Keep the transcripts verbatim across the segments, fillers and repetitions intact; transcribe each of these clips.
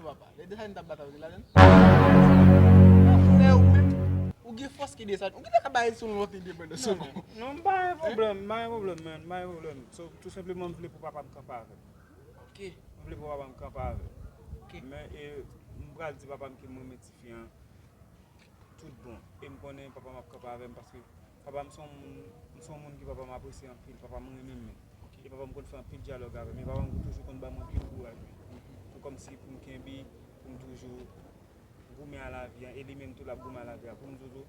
Papa, lè de sa n t ap bat avèk ladan. Frè, ou menm, ou gen fòs ki desann. Ou gentan ka bay sou lòt ide pandan segonn. Non, m pa gen pwoblèm, m pa gen pwoblèm, man, m pa gen pwoblèm. So, tou senpleman, m vle pou papa m kanpe avè m. Ok. M vle pou papa m kanpe avè m. Ok. Men, e, m pral di papa m ke m renmen tifi an. Tout bon. E m konnen papa m ap kanpe avè m paske papa m se yon moun, m se yon moun ke papa m apresye anpil. Papa m renmen m, men. E papa m konn fè anpil dyalòg avè m. E papa m toujou konn ban m anpil kouraj, men. Pou kòmsi pou m kenbe, pou m toujou goumen a lavi a. E li menm tou l ap goumen a lavi a. Pou m di w tou,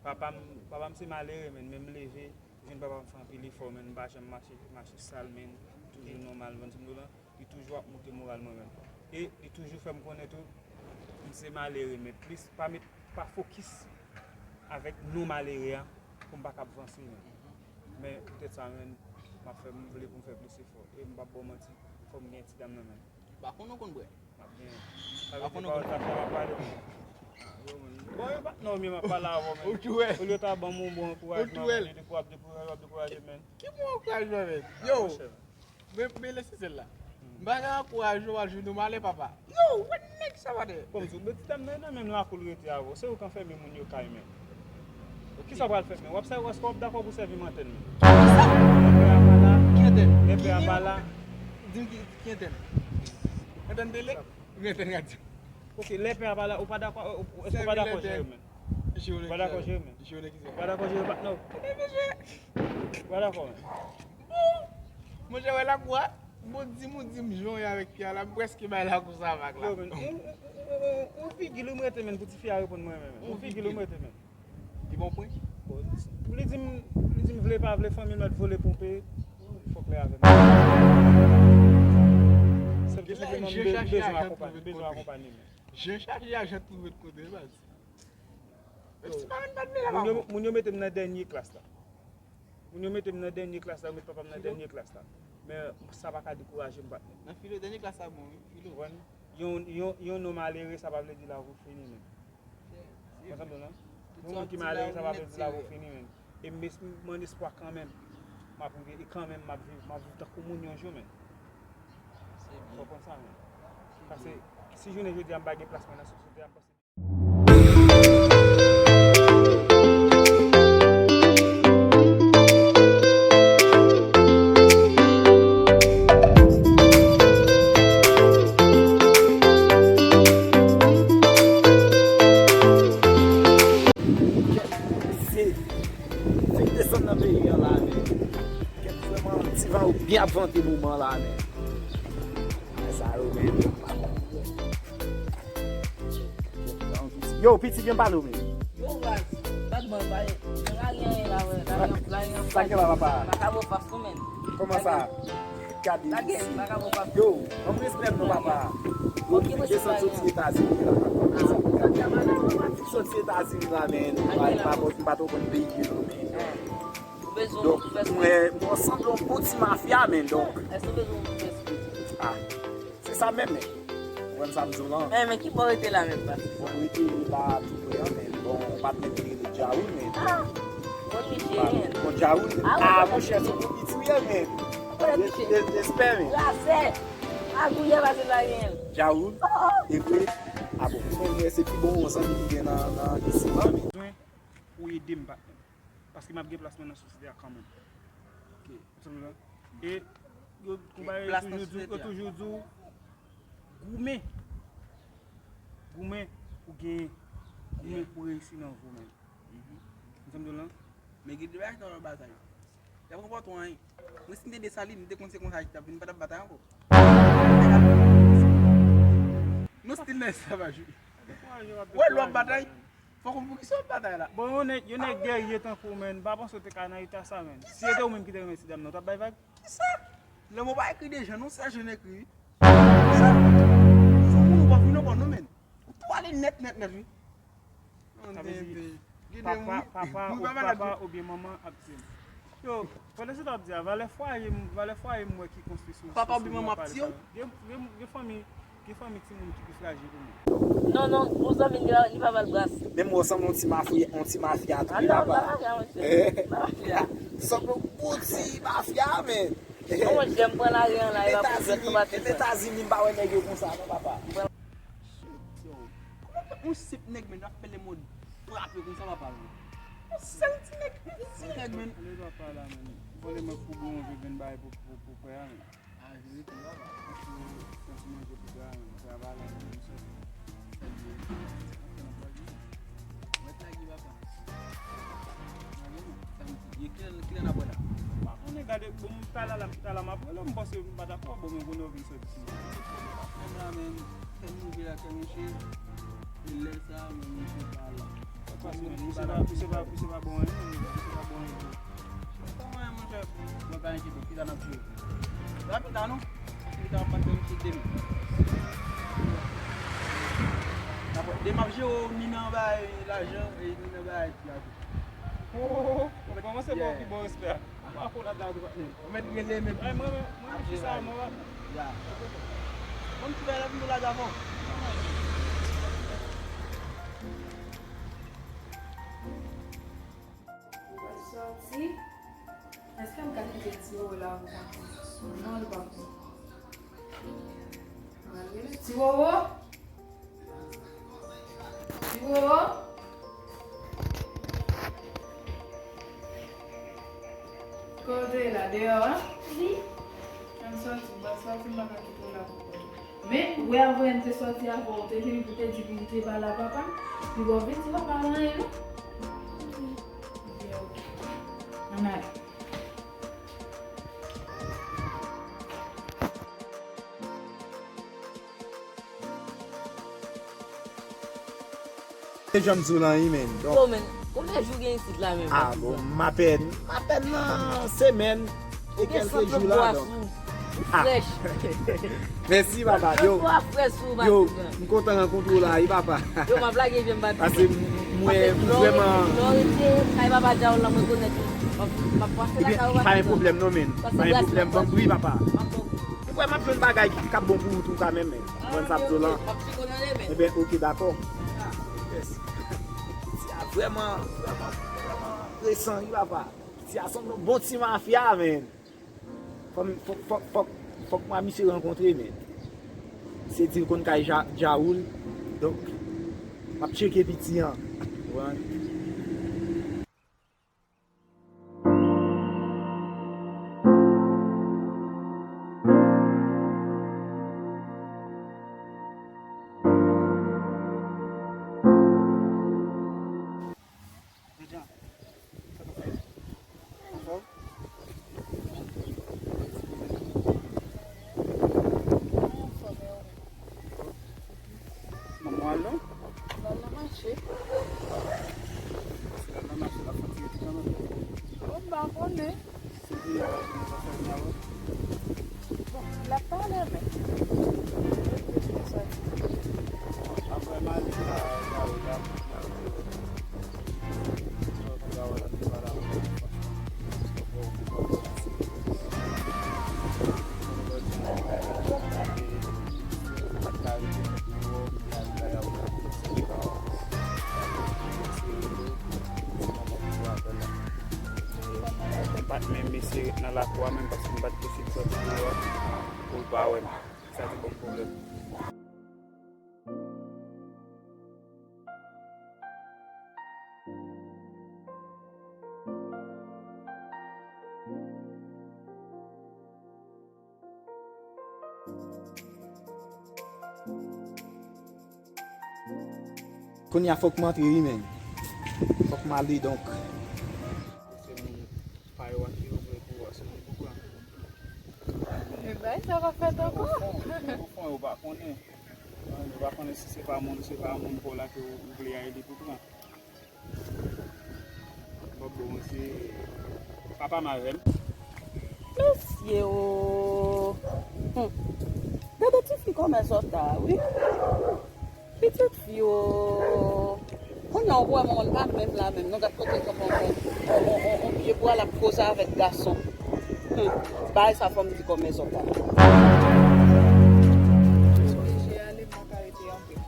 papa m, papa m se malere, men, men m leve, jwenn papa m fè anpil efò, men m pa janm mache, mache sal, men toujou nòmal, w konprann sa m di w lan. Li toujou ap moute moral mwen menm. E li toujou fè m konnen tou, m se malere, men plis pa met, pa fokis avèk non malere a pou m pa kab vanse menm. Men poutèt sa menm, m ap fè, m vle pou m fè plis efò. E m p ap ba w manti, fò m gen ti dam nan menm. M pa konnen w konn bwè. M ap gen. M pa konnen w konn bwè. Bon, e pa, non, men m ap pale avè w, men. Ou tou wè. Olye w ta ban m yon bon ankourajman, men, depi w ap dekouraje, w ap dekouraje, men. Ki bon ankourajman, men? Yo! Men, men lè se sèl la. M pa ka ankouraje w al jwenn yon malè, papa. Yo, wè nèg sa pa dèyè. Kòm si w betiz dam nan, nan menm lakou l rete avè w. Se ou k anfème moun yo kay, men. Kisa w pral fè, men? W ap sèvi, èske w ap dakò pou sèvi m antèn, men? Kisa? Lè pè a pa la. Ki antèn? Lè pè a pa la. Di m ki, ki antèn? Antèn tele? Oubyen antèn radyo? Ok, lè pè a pa la, ou pa dakò, ou, ou, èske w pa dakò jere, men? Ou pa dakò jere, men? Ou pa dakò jere, patnè? Ou pa dakò, men? Monchè, wè lakou a, bon, di m ou di m jan w ye avèk fi a la, m prèske bay lakou sa vag la. Yo, men, yon, yon, yon, yon, yon figi li m rete, men, pou tifi a reponn mwen, men, men. Yon figi li m rete, men. Li bon pwen? Bon, li di m, li di m vle pa vle, fanmi l mèt vole ponpe, fòk lè avè m. Se, se, se, m bezwen akonpanye, m bezwen akonpanye, men. Jan chache ajan twouve t kote, baz. Menm si pa menm pa t vle la, pa bon. Moun yo, moun yo mete m nan dènye klas la. Moun yo mete m nan dènye klas la, yo met papa m nan dènye klas la. Men sa pa ka dekouraje m, patnè. Nan filo, dènye klas la bon, wi, filo. Konprann? Yon, yon, yon non malere, sa pa vle di lavi w fini, men. Konprann sa m di w lan? Yon moun ki malere, sa pa vle di lavi w fini, men. E m es-, m an espwa kanmenm. M ap rive, e kanmenm, m ap viv, m ap viv tankou moun yon jou, men. Fò w konn sa, men. Paske, si jounen jodi a m pa gen plas mwen nan sosyete a, m panse Kèt, se, fèk desann nan peyi an la, men. Kèt, vrèman, ti van yo byen ap vante moman la, men. Sa yo, men, yo pa konn. Yo, piti, vin pale w, men. Yo, baz, bad boy, pa, yo lage anyen la, wè. Lage, lage, sa gen la, papa? Makabo fas nou, men. Kòman sa? Gade isi. Yo, ann respè m non, papa. Yo, desann soti Etazini la, papa. Soti Etazini la, men. M pa, m pa twò konn peyi yo, men. Donk, mwen, mwen sanble yon bon ti mafya, men, donk. Èske w bezwen yon pwofesè? Ah, se sa menm, men. Ou konn sa m di w lan? Eh, men ki bò w rete la menm, pa? Bon, m rete la tou pre an, men. Bon, yon patnè ki rele Djaoul, men. Ah! Bon, Djaoul. Ah, monchè, se pou piti w ye, men. Respè, men. Lasè. Agouyè pase la gen. Djaoul. Oh, oh. Epi, ah bon, mwen, mwen, se pi bon zanmi ki gen nan, nan isi lan, men. Ou ede m, patnè. Paske m ap gen plas mwen nan sosyete a kanmenm. Ok. Ou konprann sa? E yo, konpayi yo toujou di w, yo toujou di w, goumen. Goumen pou genyen. Goumen pou reyisi nan vi w, men. Ou konprann sa m di w lan? Men gen de bagay ki nan batay. Y ap ranpòte w anyen. Mwen, si m te Desalin, m te konn se konsa ki t ap vin, m pa t ap batay ankò. Nou still nan esklavaj, wi. Wè, lè w ap batay, Fòk ou pou ki sa w ap batay la? Bon, yon nèg, yon nèg gèrye tankou w, menn, m pa panse w te ka nan eta sa, menn. Si se te ou menm ki te renmen ti dam nan, w t ap bay vag? Kisa? Lè mwen pa ekri de jan non, se jan ekri. Sa, sou moun ou pa vin ankò non, menn. Ou tou ale nèt, nèt, nèt, wi. Sa vle di, papa, papa, ou papa oubyen manman ap di m. Yo, pandan se tan w ap di a, valè fwaye m, valè fwaye m wè ki konstwi sou, sou, sou nou ap pale sa. Gen, gen, gen fanmi, gen fanmi timoun ki pi frajil ke mwen. Non, non, bon zanmi li, li pa Valbras. Menm wè w sanble yon ti mafya, yon ti mafya tou, wi, papa. Ah non, m pa mafya, mesye. M pa mafya. Sanble yon bon ti mafya, men. Bon, jèm pran lari an la, e pa pou jwèt nou pa ti frè. Etazini, m pa wè nèg yo konsa, non, papa. Shit, yo. Kòman fè yon senp nèg, men, ap pèlen mòd frape konsa, papa, men? Yon sèl ti nèg, yon ti nèg, men. Tande papa la, men. Vòlè mwen foubo yon vye grenn bagay pou, pou, pou frè a, men. A, jere tou, papa. Fè ti manje pou frè a, men. Frè a pa la, men, misye. Mèt lage, papa. Lage, non. Sa m di, kilè, kilè n ap wè la? M pa konnen, gade, bon, m ta la, la, m ta la, m ap wè lè m panse m pa dakò, bon, men konnen w vin sòti. Fè m la, men, fè m rive la, fè m monche. E lè sa, men, misye pa la. Sa pase, men, misye pa, misye pa, misye pa bon anyen, misye pa bon anyen. Misye pa bon anyen, monchè. Mwen pa enkyete, pita n ap jere. Rapid la, non. Pita n ap pase misye demen. Demen m ap jere w, ni nan bay lajan, e ni nan bay ti ato. Oh, oh, oh, ou kòmanse ba w pi bon respè a. Ou pa fò ladan tou, patnè. Ou mèt rele men. Ay, mwen, mwen, mwen, mwen, sa, mwen, ya. Mwen, ti bagay la, pou nou lage avè w. Ou pral sòti. Èske m ka kite ti Roro la pou konte? Non, li pa pou. Ti Roro? Ti Roro? Kote w ye la, deyò a? Wi. Ann sòti, m pral sòti, m pa ka kite w la pou konte. Men, ou wè, avan m te sòti avè w, ou te vini pou te di m ou te pale a papa m. Li ba w vin di papa w anyen, non? Wi. Byen, oke. Ann ale. Se jan m di w lan wi, men. Donk, yo, men, konbyen jou gen isit la menm, ah, bon, m apèn, m apèn nan semèn e kèlke jou la, donk. Ou frèch. Mèsi, papa. Yo, yo, m kontan rankontre w la wi, papa. Yo, m ap lage je m pa pi. Paske m, m wè, m vrèman. Lè w rete kay papa Djaoul la, mwen konèt ou. M ap, m ap pase lakay ou, papa. Pa gen pwoblèm non, men. Pa gen pwoblèm, ban m pri, papa. M ap ban w pri. Ou kwè m ap jwenn bagay ki, k ap bon pou ou tou kanmenm, men. Ou konprann sa m di w lan? M ap tcheke w nan demen. Eben, oke, dakò. Yes. Piti a vrèman, vrèman, vrèman resan wi, papa. Piti a sanble yon bon ti mafya, men. Fò m, fòk, fòk, fòk, fòk mwen ak misye rankontre, men. Se di l konn kay Ja-, Djaoul. Donk, m ap tcheke piti an. Ou konprann? Anfòm? Manman w al non? L al nan mache. Si l al nan mache, l ap fè ti rete kanmenm. Bon, m pa konnen. Se vini, l ap vini, l ap fè vini avè w. Bon, l ap pale, men. Apre m ale la, la, la, M pa t menm eseye ret nan lakou a menm paske m pa t posib sòti deyò a pou l pa wè m. Sa te ban m pwoblèm. Kounye a fòk m antre wi, men. Fòk m ale, donk. Se moun pa yo a ki ouvri pou ou a, se moun pou pran. Men bagay sa pa fèt ankò. Yo fon, yo fon, yo pa konnen. Yo pa konnen si se pa moun, se pa moun pa w la ke ou, ou vle a, e li pou pran. Papa m avè m. Mesye o. Hmm. Gade tifi kòmè sòta, wi. Pitit fi o. Kounye a ou wè manman l pa menm la menm. Nou gad kote l kanpe on, on, on, on pye bwa l ap koze avèk gason. Hmm. Bagay sa fò m di kòmè sòta. Oblije ale, m pa ka rete anpil.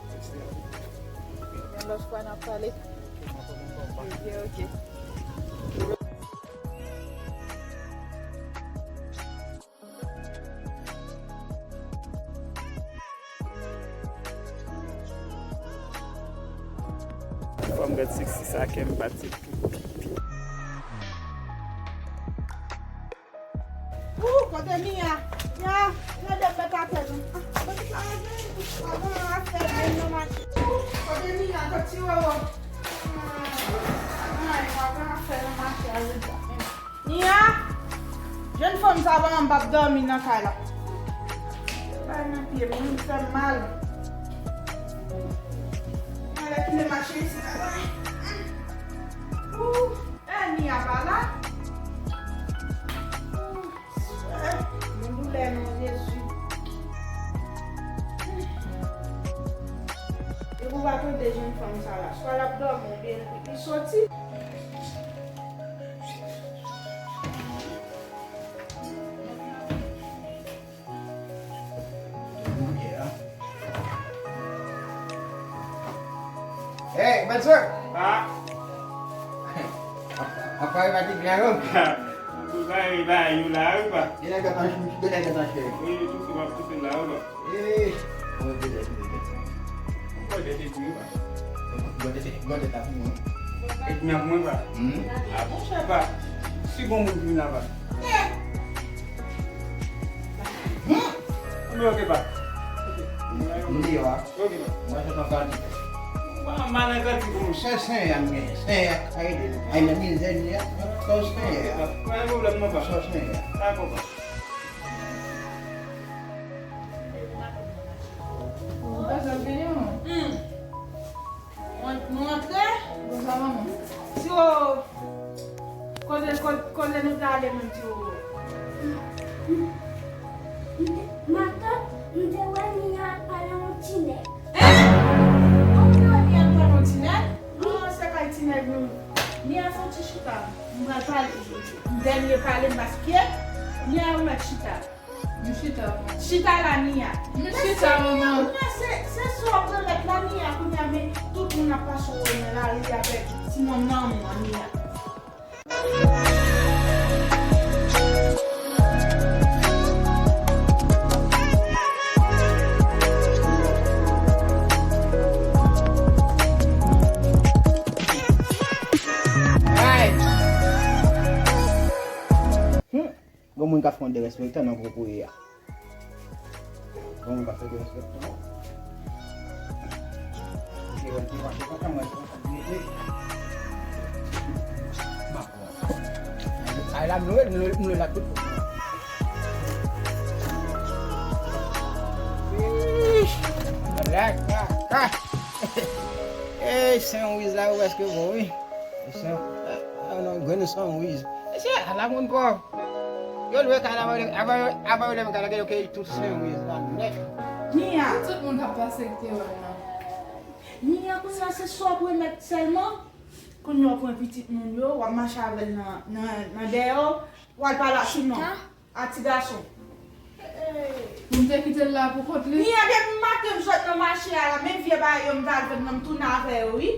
Yon lòt fwa n ap pale. Ok, ok. Fò m gad seksi sa kè m pati. Ooh, kote Mia? Mia, mia, de mèt atè non. Ah, kote sa rete? Avan afè vin nan mache. Kote Mia, kote ti wowo? Ah, avan afè nan mache a, je di. Mia, jèn fanm sa pa m p ap dòmi nan kay la. Bay nan pye m, wi, fè m mal. Mwen lè kile mache isit la. Ooh. Eh, Mia pa la? Eh, mwen doulè non, Jezi. Depi w pa tande jèn fanm sa la, swa l ap dòmi oubyen li soti. Hey, Benzo! Ah! Apa e pati byen, yo? Apa e pati byen, yo la, yo, pa? Yo la, yo la, yo la. Wi, yo toufe, m ap toufe la, yo, pa? Hey, mwen te lè, mwen te lè. Mwen te lè, mwen te lè. Mwen te lè, mwen te lè. Epi nan mwen pa. Hmm? A bon, chè pa. Si bon moun vin la pa. Hmm? Mwen oke pa. M deyò a. Oke pa. Mwen se nan kadi. Mwen mal nan kadi pou mwen. Se Senyè a m genyen. Senyè a ka ede nou. Ay nan mizè nou ye a. Sa w Senyè a. Pa gen pwoblèm non pa. Sa w Senyè a. Dakò pa. Ou pa sa vini non. Hmm. Mwen, nou antre? Bonjou, manman. Ti Wowo. Kote, kote, kote nou t ale menm, Ti Wowo? Matant, m te wè Mia ap pale yon ti nèg. Hein? Ou te wè Mia ap pale yon ti nèg? Wi. Ah, se kay ti nèg nou. Mia, fè yon ti chita. M pral pale jodi. Dènye pale m, paske Mia remèt chita. M chita. Chita la, Mia. M chita, manman. Mia, se, se sa w ap remèt la, Mia, kounye a, men tout moun ap pase w nan lari avèk ti manman w an, Mia. Ay! Hmm. Gon moun k ap fè yon derespektan nan kokoye a. Gon moun k ap fè derespektan. Mwen te wè l te mache konsa, mwen te konsa, mwen te. Ay la, m lwe, m lwe, m lwe la tout. Ih, la, la, la. Ey, Sen Wiz la, ou prèske bon, wi. Sen, ah, non, grenn Sen Wiz. Mesye, ala moun kò. Yo lwe kay la, avan, avan, avan yo leve kay la, yo keyi tout Sen Wiz la nèt. Mia. Tout moun k ap pase ki te wè l la. Mia, kounye a se sa w ap remèt sèlman. Kounye a w pran pitit moun yo, w ap mache avè l nan, nan, nan dèyè w, w al pale ak ti nonm. A ti gason. Pou m te kite l la pou kont li. Mia, depi maten m sot nan mache a la, menm vye bagay yo m t al vann nan, m tounen avè yo, wi.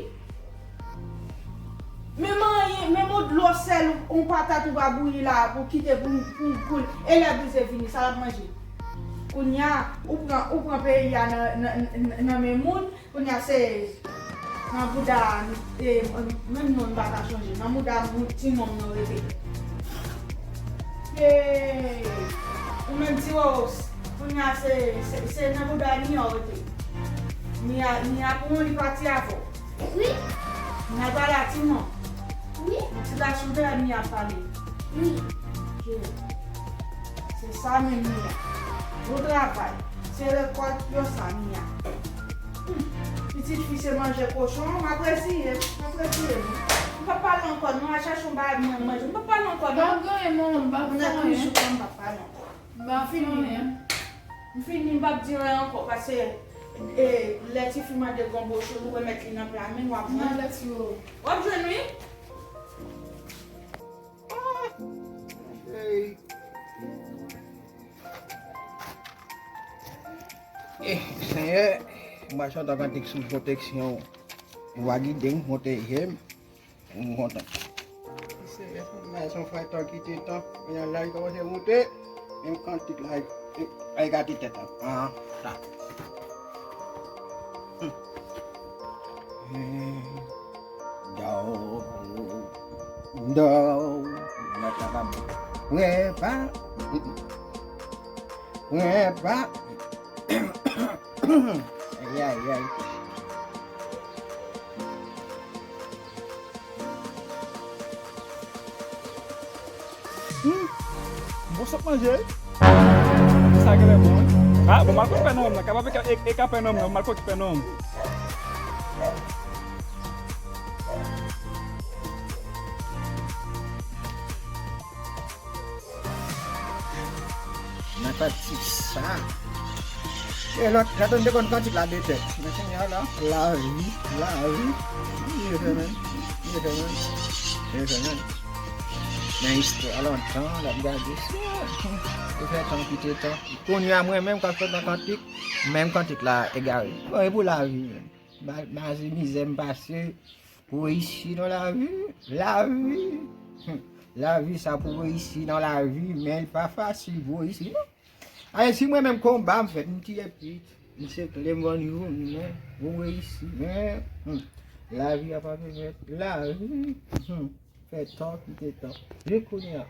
Menm anyen, menm yon dlo sèl, yon patat ou pa bouyi la, pou kite pou, pou, pou, e lè brize vini, sa l ap manje? Kounye a, ou pran, ou pran peyi a nan, nan, nan, nan men moun, Kounye a se nan bouda, e, menm non m pa ka chonje. Nan bouda moun, ti nonm nan rete. E, ou menm Ti Wowo, kounye a se, se, se nan bouda Mia w rete. Mia, Mia pou mwen li pati avè w. Wi. Mia pale a ti nonm. Wi. Ti gason te wè Mia pale. Wi. Se sa menm Mia. Bon travay. Se rekòt yo sa Mia. Hmm. Pitit fi se manje kochon, m ap reziye m, m ap reziye m. M p ap pale ankò non, al chache yon bagay pou mwen manje, m p ap pale ankò non. M p ap genyen manman, m p ap fè anyen. Mwen toujou konn m p ap pale ankò. M fini. M fini, m p ap di anyen ankò, paske, e, lè tifi mande gonbo cho, nou remèt li nan pla men, w ap jwenn. W ap jwenn, wi. Hey. Eh, Senyè, m pa chantan kantik sou pwoteksyon w. Ou va gide m, pwoteje m. M kontan. Senyè, m se yon frè tan kite tan. Mwen la, li kòmanse moute. Menm kantik la, li gate tèt la. Ah, sa. Hmm. Hmm. Dou, dou, mwen pa ka. Mwen pa. Mwen pa. Ay, ay, ay. Hmm. Bon sot manje. Sa genlè bon, wi. Ah, bon, m al kote pè nonm nan. Kapab e, e, e ka pè nonm nan. M al kote pè nonm. Nan kantik sa. E lòt, lòt nou te konn kantik la de tèt. Men kounye a la, lavi, lavi. Li fè menm, li fè menm, li fè menm. Nan istwa lontan, l ap gade sa. Li fè tan kite tan. Kounye a mwen menm k ap fè nan kantik, menm kantik la egare. Bon, e pou lavi menm. Ma-, mazi mizè m pase pou reyisi nan lavi, lavi. Hmm. Lavi sa pou reyisi nan lavi, men l pa fasil pou reyisi non. Ale, si mwen menm konba m fè, m tiye pit, m se kle m vann youn, men pou reyisi, men, hmm, lavi a pa pèmèt, lavi, hmm, fè tan kite tan. Jis kounye a.